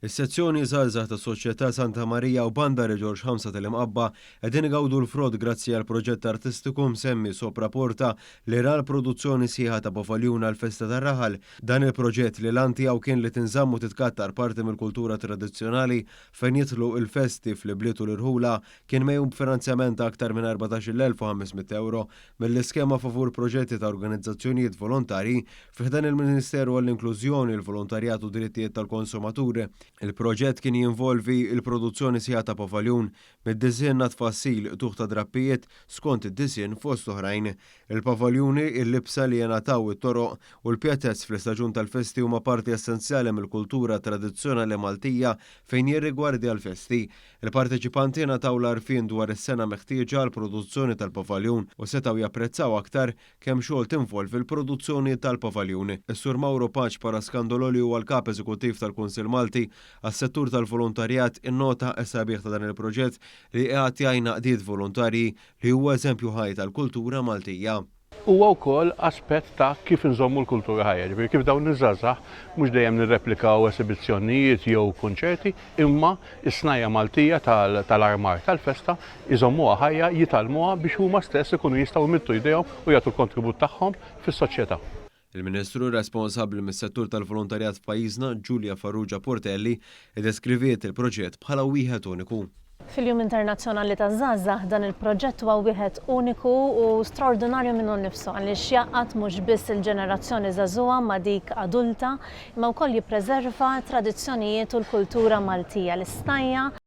Is-sezzjoni żgħażagħ tas-Soċjetà Santa Marija u Banda Re Ġorġ Ħamsa tal-Imqabba qegħdin igawdu l-frott grazzi għal proġett artistiku msemmi Sopra Porta li ra l-produzzjoni sħiħa ta' pavaljun għall-festa tar-raħal. Dan il-proġett li l-għan tiegħu kien li tinżamm u titkattar parti mill-kultura tradizzjonali fejn jidħlu l-festi fl-ibliet u l-irħula kien megħjun b'finanzjament ta' aktar minn 14,500 ewro mill-iskema favur proġetti ta' organizzazzjonijiet volontarji fi ħdan il-Ministeru għall-Inklużjoni, il-Volontarjat u d-Drittijiet tal-Konsumatur. Il-proġett kien jinvolvi l-produzzjoni sħiħa ta' pavaljun, mid-disinn għat-tfassil, qtugħ ta' drappijiet skont id-disinn fost oħrajn. Il-pavaljuni, il-libsa li jingħataw it-toroq u l-pjatezz fl-istaġun tal-festi huma parti essenzjali mill-kultura tradizzjonali Maltija fejn jirrigwardja l-festi. Il-parteċipanti ngħataw l-għarfien dwar is-sengħa meħtieġa għall-produzzjoni tal-pavaljun u setgħu japprezzaw aktar kemm xogħol tinvolvi l-produzzjoni tal-pavaljun. Is-Sur Mauro Pace Parascandolo li huwa l-Kap Eżekuttiv tal-Kunsill Malti għas-Settur tal-Volontarjat innota s-sabiħ ta' dan il-proġett li qiegħed jgħin għaqdiet volontarji li huwa eżempju ħaj tal-kultura Maltija. Huwa wkoll aspett ta' kif inżommu l-kultura ħajja, jiġifieri kif dawn iż-żgħażagħ mhux dejjem nirreplikaw esibizzjonijiet jew kunċerti, imma s-snajja' Maltija tal-armar tal-festa jżommuha ħajja, jitgħallmuha biex huma stess ikunu jistgħu jmiddu jdejhom u jagħtu l-kontribut tagħhom fis-soċjetà. Il-Ministru responsabbli mis-settur tal-volontarjat f'pajjiżna, Julia Farrugia Portelli, iddeskriviet il-proġett bħala wieħed uniku. Fil-Jum Internazzjonali taż-Żgħażagħ dan il-proġett huwa wieħed uniku u straordinarju minnu nnifsu għaliex jgħaqqad mhux biss il-ġenerazzjoni żagħżugħa ma' dik adulta imma wkoll jippreserva t-tradizzjonijiet u l-kultura Maltija, l-isnajja'.